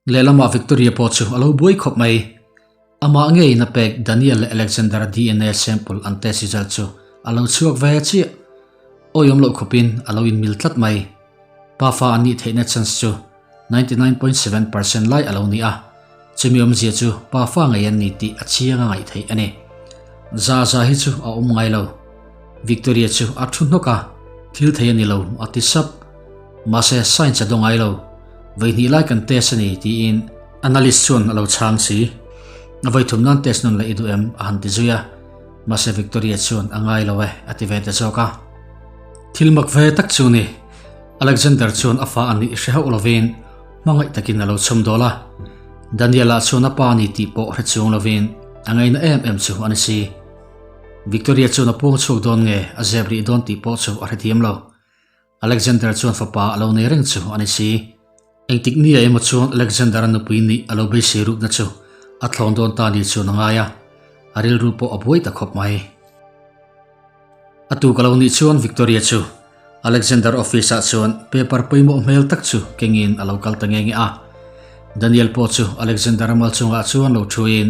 Lehlamah Victoria pawh chu a lo buai khawp mai. Amah ngeiin a pek Daniel leh Alexander DNA sample an test result chu a lo chhuak ve chiah. Awiawm loh khawpin a lo inmil tlat mai. Pafa an nih theihna chance chu 99.7% lai a lo ni a, chumi awmzia chu pafa ngei an ni tih a chiang a ngaih theih a ni. Za za hi chu a awm ngai lo. Victoria chu a thu hnawk a, thil thei a ni lo a ti sap. Mahse science a daw ngai lo. Vawihnih lai kan test a ni tiin analyst chuan a lo chhang si. A vawithum nan test nawn leh i duh em? a han ti zui a. Mahse Victoria chuan a ngai lo e a ti ve ta zawk a. Thil mak ve tak chu ni. Alexander chuan a fa a nih hre hauh lovin hmangaih takin a lo chhawm dawl a. Daniel-a chuan a pa a ni tih pawh hre chuang lovin a ngaina em em chu a ni si. Victoria chuan a puang chhuak dawn nge a zep rih dawn tih pawh chu a hrethiam lo. Alexander chuan fapa a lo nei reng chu a ni si. Engtik nia emaw chuan Alexander-a nupui nih a lo beisei rukna chu a thlawn dawn ta ni chuan a ngai a, a rilru pawh a buai ta khawp mai. A tu ka lo nih chuan Victoria chu Alexander office ah chuan paper pawimawh hmel tak chu kengin a lo kal ta nge nge a. Daniel pawh chu Alexander-a mal chungah chuan lo thuin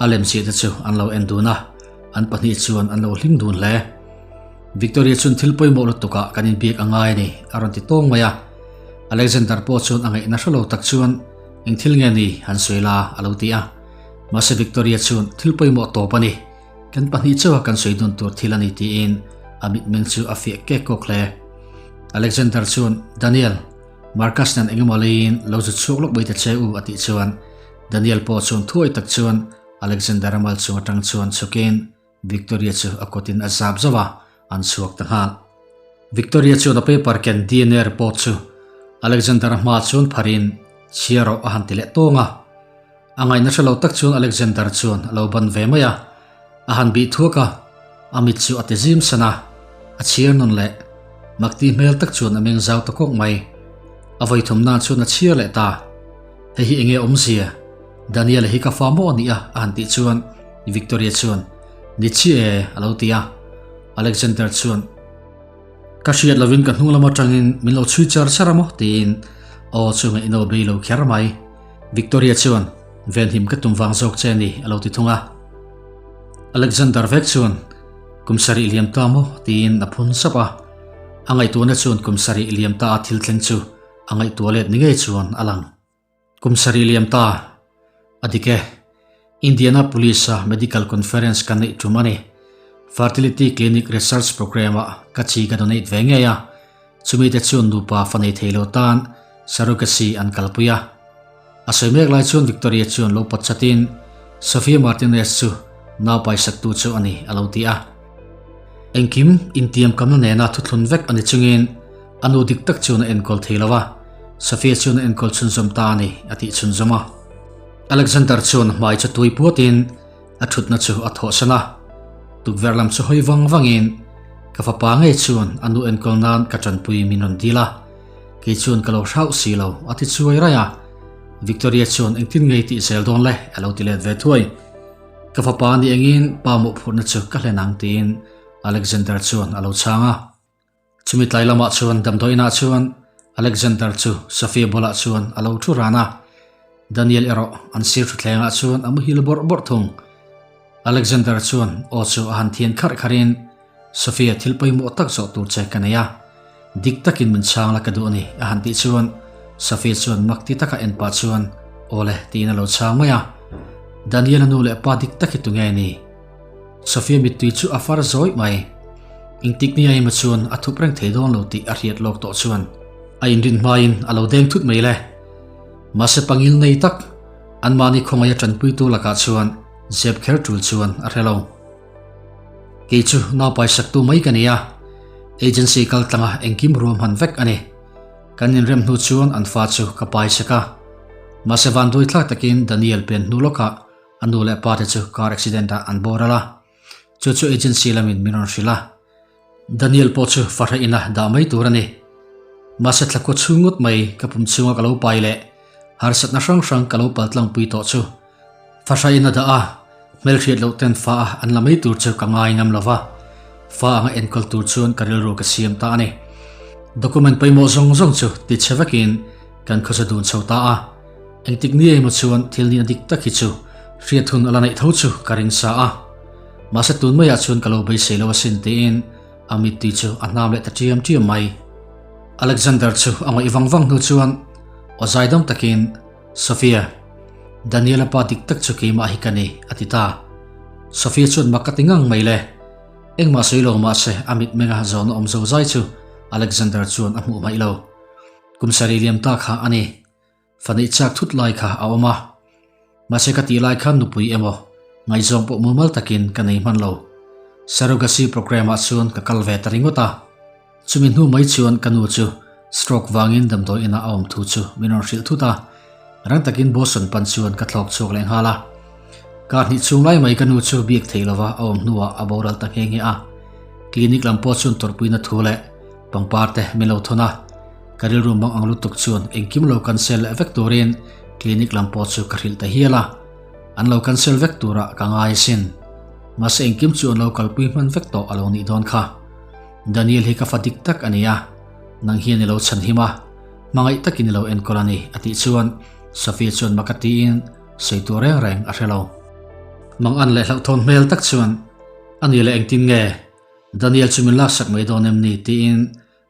a lemchiah te chu an lo en dun a, an pahnih chuan an lo hlim dun hle. Victoria chuan thil pawimawh lutukah kan inbiak a ngai a ni a rawn ti tawng mai a. Alexander pawh chuan a ngaihna hre lo tak chuan eng thil nge ni han sawi la a lo ti a. Mahse Victoria chuan thil pawimawh tawp a ni. Kan pahnih chauha kan sawi dun tur thil a ni tiin a mitmeng chu a fiah kek kawk hle. Alexander chuan, Daniel, Marcus nen engemaw leiin lo zu chhuak lawk mai ta che u a tih chuan Daniel pawh chuan thuai tak chuan Alexander-a mal chung atang chuan chhukin Victoria chu a kawtin a zap zauh a, an chhuak ta nghal. Victoria chuan a paper ken DNA report chu Alexander-a hmaah chuan pharin chhiar rawh a han ti leh tawng a. A ngaihna hre lo tak chuan Alexander chuan a lo ban ve mai a, a han bih thuak a, a mit chu a ti zim san a, a chhiar nawn leh. Makti hmel tak chuan a meng zau ta kawk mai. A vawithum nan chuan a chhiar leh ta. Hei hi enge awmzia? Daniel-a hi ka fa maw a nih a? a han tih chuan Victoria chuan, Ni chiah e, a lo ti a. Alexander chuan, Ka hriat lovin ka hnung lam atangin min lo chhui char char a maw? tiin aw chu ngaihno bei lo kher mai. Victoria chuan, Venhim ka tum vang zawk che a ni, a lo ti thung a. Alexander vek chuan, Kum sarih liam ta maw? tiin a phun sap a. A ngaihtuahna chuan kum sarih liam ta a thil thleng chu a ngaihtuah let ni ngei chuan a lang. Kum sarih liam ta a dik e. Indianapolis-a medical conference ka neih tum a ni. Fertility Clinic Research Program-ah ka chi ka donate ve ngei a. Chumite chuan nupa fa nei thei lo tan surrogacy an kalpui a. A sawi mek lai chuan Victoria chuan lo pawt chatin Sofia Martinez chu nau paisaktu chu a ni a lo ti a. Engkim intiamkamna nena thuthlun vek a ni chungin a nu dik tak chuan a enkawl thei lo a, Sofia chuan a enkawl chhunzawm ta a ni a tih chhunzawm a. Alexander chuan hmai chu tui puatin A thutna chu a thawhsan a, tukverh lam chu hawi vang vangin ka fapa ngei chuan a nu enkawl nan ka tanpui min rawn dil a, kei chuan ka lo hrauh si lo a ti chuai raih a, Victoria chuan engtin ngei tih zel dawn le a lo ti let ve thuai. Ka fapa ni engin pa mawhphurhna chu ka hlen ang tiin Alexander chuan a lo chhang a. Chumi tlai lamah chuan damdawiinah chuan Alexander chu Sofia bulah chuan a lo thu ran a, Daniel erawh an sir thuthlengah chuan a muhil bawrh bawrh thung. Alexander chuan aw chu a han thian kharh kharhin, Sofia thil pawimawh tak zawh tur che ka nei a, dik takin min chhang la ka duh a ni a han tih chuan Sofia chuan mak ti taka en pah chuan aw le tiin a lo chhang mai a. Daniel-a nu leh pa dik tak hi tunge ni? Sofia mittui chu a far zawih mai. Engtik ni aima chuan a thup reng thei dawn lo tih a hriat lawk tawh chuan a inrin hmain a lo deng thut mai le. Mahse pangil nei tak, anmahni khawngaih a tanpuitu lakah chuan zep kher tul chuan a hre lo. Kei chu naupai saktu mai ka ni a, agency kal tlanga engkim ruahman vek a ni. Kan inrem hnu chuan an fa chu ka pai sek a. Mahse vanduai thlak takin Daniel pen hnu lawkah A nu leh pa te chu car accident ah an boral a, chu chu agency lamin min rawn hrilh a. Daniel pawh chu fahreh ina dah mai tur a ni. Mahse thlakua chhung ngawt mai ka pum chhunga ka lo pai leh harsatna hrang hrang ka lo pal tlangpui tawh chu fahreh ina dah a, hmelhriat loh ten fa a an la mai tur chu ka ngai ngam lo va, fa anga enkawl tur chuan ka rilru ka siam ta a ni. Document pawimawh zawng zawng chu ti chhe vekin kan khawsa dun chho ta a. Engtik ni emaw chuan thil nihna dik tak hi chu hriat hun a la neih tho chu ka ring sa a. Mahse tun maiah chuan ka lo beisei lo asin tiin a mittui chu a hnam leh ta ṭiam ṭiam mai. Alexander chu a ngaih vang vang hnu chuan aw zaidam takin, Sophia, Daniela pa dik tak chu keimah hi ka ni, a ti ta. Sophia chuan mak ka ti ngang mai le. Engmah sawi lo mahse a mitmenga zawhna awm zo zai chu Alexander chuan a hmuh hmaih lo. Kum sarih liam ta kha a ni. Fa neih chak thut lai kha a awm a. Mahse ka tih lai khan nupui emaw ngaihzawng pawh mumal takin ka nei hman lo. Surrogacy programme ah chuan ka kal ve ta ringawt a. Chumi hnu mai chuan ka nu chu stroke vangin damdawi inah a awm thu chu min rawn hrilh thut a. Rang takin Boston pan chuan ka thlawk chhuak leh nghal a. Kar hnih chhung lai mai ka nu chu biak theih lova a awm hnuah a boral ta nghe nghe a. Clinic lam pawh chuan tawrhpuina thu leh Pangpar te min lo thawn a, ka rilru mang ang lutuk chuan engkim lo cancel leh vek turin clinic lam pawh chu ka hrilh ta hial a, an lo cancel vek turah ka ngai asin. Mahse engkim chu an lo kalpui hman vek tawh a lo nih dawn kha. Daniel hi ka fa dik tak a ni a, nang hian i lo chhanhim a, hmangaih takin i lo enkawl a ni a tih chuan Sophia chuan maka tiin sawi tur reng reng a hre lo. Mang an leh hlauhthawn hmel tak chuan a ni leh engtin nge Daniel chu min laksak mai dawn em ni? tiin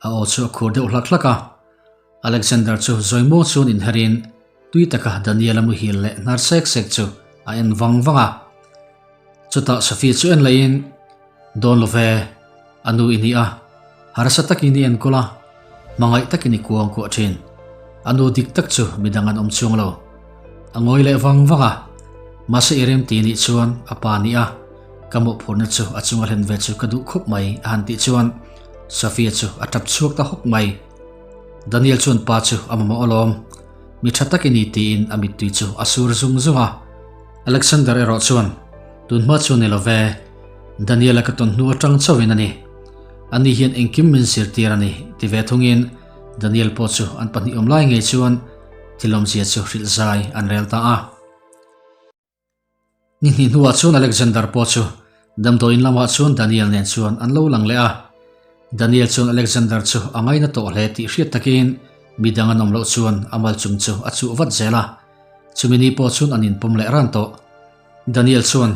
a aw chu a khur deuh hlak hlak a. Alexander chu zawimuang chuan inherin tui taka Daniel-a muhil leh hnar sek sek chu a en vang vang a. Chutah Sophie chu en laiin, Dawn lo ve, a nu i ni a, harsa takin i enkawl a, hmangaih takin i kuang kuah thin. A nu dik tak chu midang an awm chuang lo. A ngawi leh vang vang a, mahse i remti nih chuan a pa ni a, Ka mawhphurhna chu a chunga hlen ve chu ka duh khawp mai a han tih chuan Sophia chu a tap chhuak ta hawk mai. Daniel chuan pa chu a mamawh alawm. Mi tha tak i ni tiin a mittui chu a sur zung zung a. Alexander erawh chuan tun hma chu ni lo ve, Daniel-a ka tawn hnu atang chauhin a ni. Ani hian engkim min zirtir a ni ti ve thungin Daniel pawh chu an pahnih awm lai ngei chuan thil awmzia chu hrilh zai an rel ta a. Ni hnih hnuah chuan Alexander pawh chu damdawiin lamah chuan Daniel nen chuan an lo lang leh a. Daniel chuan Alexander chu a ngaina tawh hle tih hriat takin mi dang an awm loh chuan a mal chung chu a chuh vat zel a. Chumi ni pawh chuan an inpawm leh ran tawh. Daniel chuan,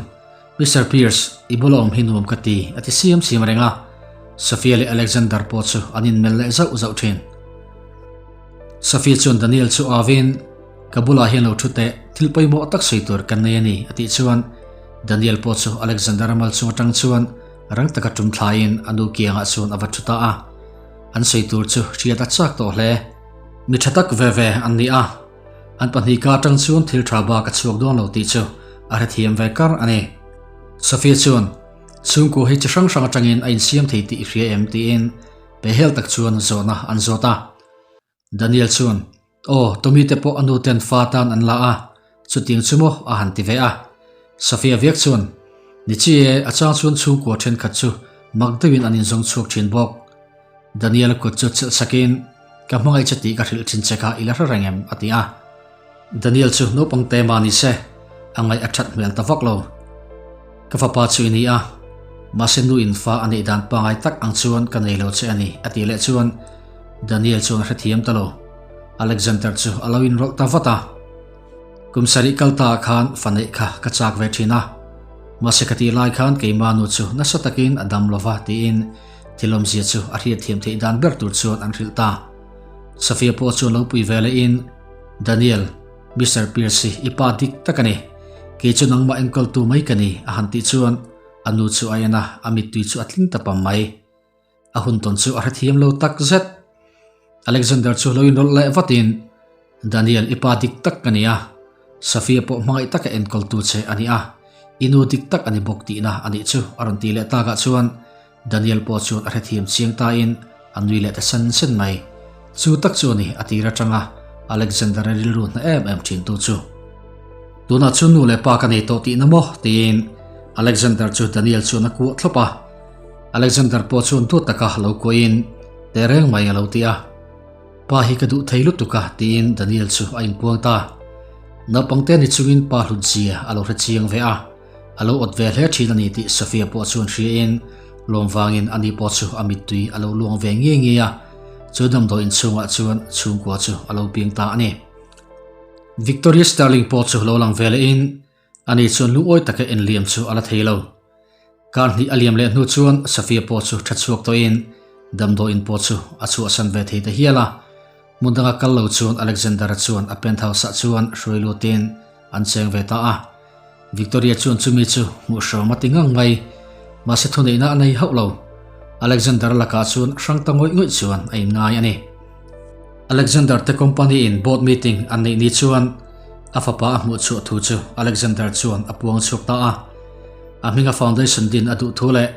Mister Pierce, i bula awm hi nuam ka ti, a ti siam siam reng a. Sophia leh Alexander pawh chu an inmelh leh zauh zauh thin. Sophia chuan Daniel chu avin, Ka bulah hian lo thu teh, thil pawimawh tak sawi tur kan nei a ni, a tih chuan Daniel pawh chu Alexander-a mal chung atang chuan rang taka tum thlaiin a nu kiangah chuan a va thu ta a. An sawi tur chu hriat a chak tawh hle. Mi tha tak ve ve an ni a, an pahnihka atang chuan thil tha bak a chhuak dawn lo tih chu a hrethiam ve kar a ni. Sophia chuan, Chhungkua hi chi hrang hrang atangin a insiam thei tih i hria em? tiin pehhel tak chuan zawhna an zawt a. Daniel chuan, Aw, Tommy te pawh a nu ten fa tan an la a, chutiang chu maw a han ti ve a. Sophia viak chuan, Ni chi e, a chang chuan chhungkua thenkhat chu mak deuhin an inzawng chhuak thin bawk. Daniel-a kut chu chelh sakin, Ka hmangaih che tih ka hrilh thin che kha i la hre reng em? a ti a. Daniel chu naupang te mah ni se, a ngaih a that hmel ta vak lo. Ka fapa chu i ni a, mahse nu in fa a neih dan pangai tak ang chuan ka nei lo che a ni, a tih leh chuan Daniel chuan a hrethiam ta lo. Alexander chu a lo inrawlh ta vat a. Kum sarih kal ta ah khan fa neih kha ka chak ve thin a, mahse ka tih lai khan keima nu chu nasa takin a dam lova tiin thil awmzia chu a hriatthiam theih dan ber tur chuan an hrilh ta. Sophia pawh chuan lo pui ve lehin, Daniel, Mister Pierce hi i pa dik tak a ni. Kei chu nangmah enkawltu mai ka ni, a han tih chuan a nu chu a en a, a mittui chu a tling ta pam mai. A hun tawn chu a hrethiam lo tak zet. Alexander chu lo inrawlh leh vatin, Daniel, i pa dik tak ka ni a, Sophia pawh hmangaih taka enkawltu che a ni a, i nu dik tak a ni bawk tihna a nih chu, a rawn tih leh takah chuan Daniel pawh chuan a hrethiam chiang tain a nui leh ta sen sen mai. Chu tak chu a ni a tir atanga Alexander-a rilru hna em em thintu chu. Tunah chuan nu leh pa ka nei tawh tihna maw? tiin Alexander chu Daniel chuan a kuah thlawp a. Alexander pawh chuan duat taka lo kuahin teh reng mai a lo ti a. Pa hi ka duh thei lutuk a tiin Daniel chu a inpuang ta. Naupangte ni chungin pa hlut zia a lo hre chiang ve a. A lo awt ve hle thin a ni tih Sophia pawh chuan hriain lawm vangin ani pawh chu a mittui a lo luang ve ngei ngei a, chu damdawi inchhungah chuan chhungkua chu a lo piang ta a ni. Victoria Sterling pawh chu lo lang ve lehin ani chuan lungawi taka en liam chu a la thei lo. Kar hnih a liam leh hnu chuan Safia pawh chu tha chhuak tawhin damdawiin pawh chu a chhuahsan ve thei ta hial a. Hmun danga kal lo chuan Alexander-a chuan a penthouse ah chuan hruai lutin an cheng ve ta a. Victoria chuan chumi chu hmuh hrawm a ti ngang mai. Mahse thuneihna a nei hauh lo. Alexander-a lakah chuan hrang ta ngawih ngawih chuan a inngai a ni. Alexander te company in board meeting an neih ni chuan a fapa a hmuh chhuah thu chu Alexander chuan a puang chhuak ta a. A hminga foundation din a duh thu leh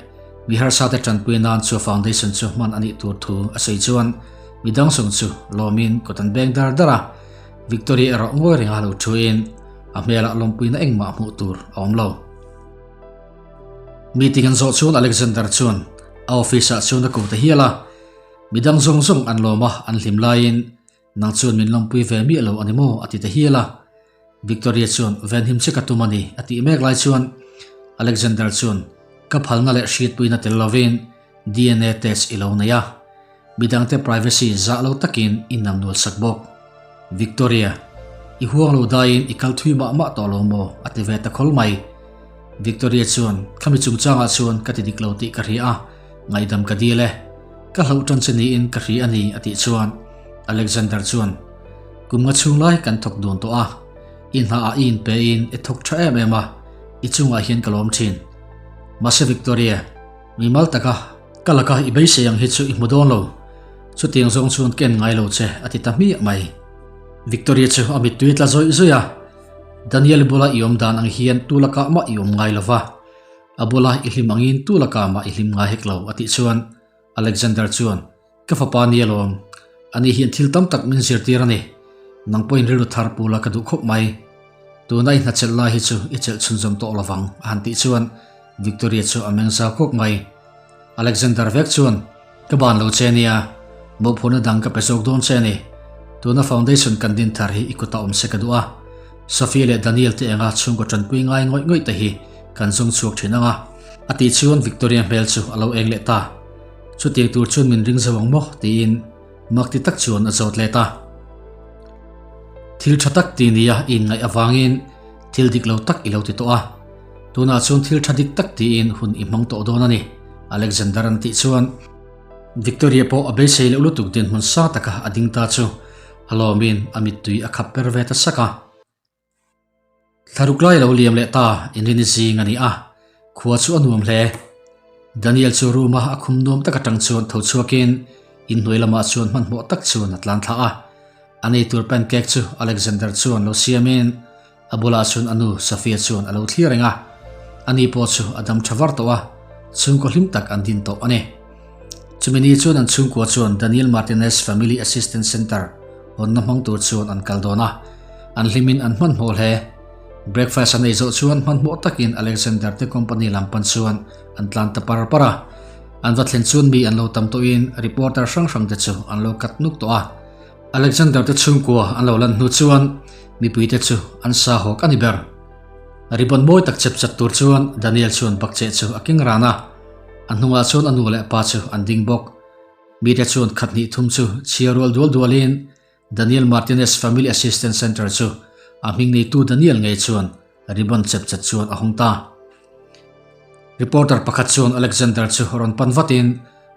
mi harsa te tanpui nan chu foundation chu hman a nih tur thu a sawi chuan mi dang zawng chu lawmin kut an beng dar dar a. Victoria erawh ngawi renga lo thuin a hmelah lawmpuina engmah hmuh tur a awm lo. Meeting an zawh chuan Alexander chuan a office ah chuan a ko ta hial a. Mi dang zawng zawng an lawm a, an hlim laiin, Nang chuan min lawmpui ve miah lo a ni maw? a ti ta hial a. Victoria chuan, Venhim che ka tum a ni, a tih mek lai chuan Alexander chuan, Ka phalna leh hriatpuina tel lovin DNA test i lo nei a. Mi dangte privacy zah lo takin i nam nual sak bawk. Victoria, i huang lo daiin i kal thui mah mah tawh lo maw? a ti ve ta khawl mai. Victoria chuan, Khami chungchangah chuan ka ti dik lo tih ka hria a, Ngaihdam ka dil e. Ka hlauh tan che niin ka hria a ni a tih chuan Alexander chuan, Kum nga chhung lai kan thawk dun tawh a, i hnaah i inpe in i thawk tha em em a, i chungah hian ka lawm thin. Mahse Victoria, mimal taka ka laka i beisei ang hi chu i hmu dawn lo. Chutiang zawng chuan ka en ngai lo che a ti ta hmiah mai. Victoria chu a mittui tla zawih zawih a, Daniel bula i awm dan ang hian tu lakah mah i awm ngai lo va. A bula i hlim angin tu lakah mah i hlim ngai hek lo, a tih chuan Alexander chuan, Ka fapa ni alawm, ani hian thil tam tak min zirtir a ni. Nang pawhin rilru thar pu la ka duh khawp mai. Tuna i hnachelh lai hi chu i chelh chhunzawm tawh lovang, a han tih chuan Victoria chu a meng zau kawk mai. Alexander vek chuan, Ka ban lo che nia, mawhphurhna dang ka pe zawk dawn che a ni. Tuna foundation kan din thar hi i kutah awm se ka duh a. Sophia leh Daniel te enga chhungkaw tanpui ngai ngawih ngawih te hi kan zawng chhuak thin ang a. A tih chuan Victoria hmel chu a lo eng leh ta. Chutiang tur chuan min ring zo ang maw? tiin mak ti tak chuan a zawt let a. Thil tha tak ti nia i inngaih avangin thil dik lo tak i lo ti tawh a. Tunah chuan thil tha dik tak tiin hun i hmang tawh dawn a ni, Alexander an tih chuan Victoria pawh a beisei loh lutuk dinhmun sa taka a ding ta chu a lawmin a mittui a khap per ve ta sak a. Thlaruk lai lo liam leh ta inrini zing a ni a, khua chu a nuam hle. Daniel chu room a a khum nuam tak atang chuan tho chhuakin inhnuai lamah chuan hmanhmawh tak chuan a tlan thla a. A neitur pancake chu Alexander chuan lo siamin A bulah chuan a nu Safia chuan a lo thlir reng a, ani pawh chu a dam tha var tawh a, chhungkaw hlim tak an din tawh a ni. Chumi ni chuan an chhungkua chuan Daniel Martinez Family Assistance Center hawnna hmang tur chuan an kal dawn a, an hlimin an hmanhmawh hle. Breakfast an ei zawh chuan hmanhmawh takin Alexander te company lam pan chuan an tlan ta par par a. An va thlen chuan mi an lo tam tawhin reporter hrang hrang te chu an lo kat nuk tawh a. Alexander te chhungkua an lo lan hnu chuan mipuite chu an sa hawk a ni ber. Ribbon mawi tak chep chat tur chuan Daniel chuan bakcheh chu a keng ran a, a hnungah chuan a nu leh pa chu an ding bawk. Mite chuan khat hnih thum chu chhia rual dual dualin Daniel Martinez Family Assistance Center chu a hming neitu Daniel ngei chuan ribbon chep chat chuan a hawng ta. Reporter pakhat chuan Alexander chu rawn pan vatin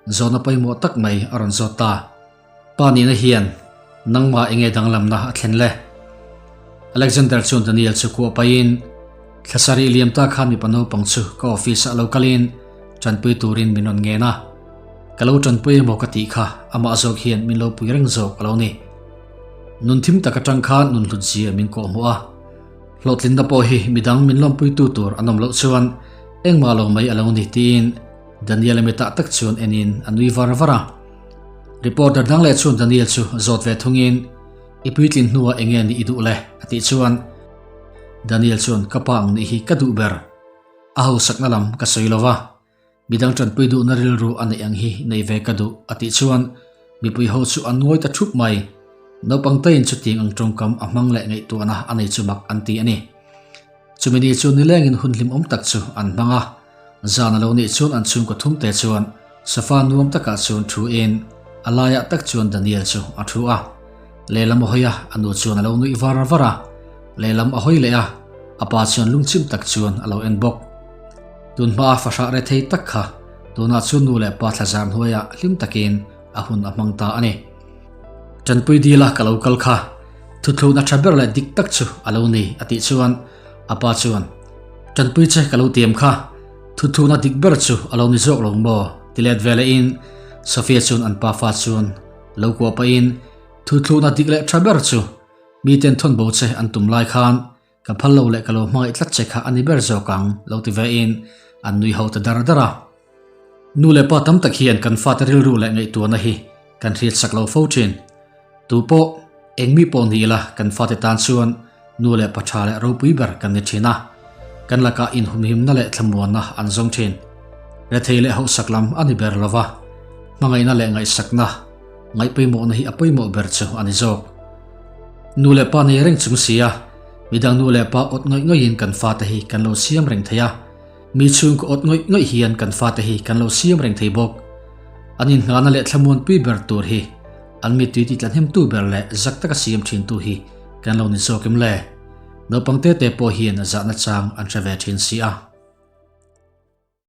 zawhna pawimawh tak mai a rawn zawt ta. Pa nihna hian nangmah enge danglamna a thlen le? Alexander chuan Daniel chu kuah pahin, Thla sarih liam ta khan mipa naupang chu ka office ah lo kalin tanpui turin min rawn ngen a. Ka lo tanpui emaw ka tih kha amah zawk hian min lo pui reng zawk a lo ni. Nun thim tak atang khan nun hlut zia min kawhhmuh a. Hlawhtlinna pawh hi midang min lawmpuitu tur an awm loh chuan engmah lo mai a lo ni tiin Daniel-a mitah tak chuan enin a nui var var a. Reporter dang leh chuan Daniel chu zawt ve thungin, I puitlin hnuah eng nge nih i duh le? a tih chuan Daniel chuan ka pa ang nih hi ka duh ber. A hausakna lam ka sawi lo va, midang tanpui duhna rilru a neih ang hi nei ve ka duh a tih chuan mipui ho chu an ngawi ta thup mai. Naupang taiin chutiang ang tawngkam a hmang leh ngaihtuahna a nei chu mak an ti a ni. Chumi ni chu nilengin hun hlimawm tak chu an hmang a, zan a lo nih chuan an chhungkaw thumte chuan sofa nuam takah chuan thu in a laiah tak chuan Daniel chu a thu a. Lehlam a hawi a, a nu chuan a lo nuih var var a. Lehlam a hawi leh a, a pa chuan lungchim tak chuan a lo en bawk. Tun hmaa fahrah re thei tak kha tunah chuan nu leh pa thlazar hnuaiah hlim takin a hun a hmang ta a ni. Tanpui dila ka lo kal kha thuthlun a tha ber leh dik tak chu a lo ni a tih chuan a pa chuan Tanpui che ka lo tiam kha thuthlun a dik ber chu a lo ni zawk lo maw ti let ve lehin Sophia chuan an pafa chuan lo kuah pahin thuthlun a dik leh tha ber chu miten thawn bo che an tum lai khan Ka phal lo leh ka lo hmangaih tlat che kha a ni ber zawk ang, lo ti ve in an nui ho ta dar dar a. Nu leh pa tam tak hian kan fate rilru leh ngaihtuahna hi kan hriat sak lo fo thin. Tu pawh, eng mi pawh ni ila kan fate tan chuan nu leh pa tha leh ropui ber kan ni thin a. Kan lakah inhumhimna leh thlamuanna an zawng thin. Rethei leh hauhsak lam a ni ber lo va, hmangaihna leh ngaihsakna, Ngaihpawimawhna hi a pawimawh ber chu a ni zawk. Nu leh pa nei reng chung sia, midang nu leh pa awt ngawih ngawihin kan fate hi kan lo siam reng thei a, mi chhungkaw awt ngawih ngawih hian kan fate hi kan lo siam reng thei bawk. An inngahna leh thlamuanpui ber tur hi an mittui titla hnemtu ber leh zak taka siam thintu hi kan lo ni zawk em le? Naupang tete pawh hian zahna chang an hre ve thin si a.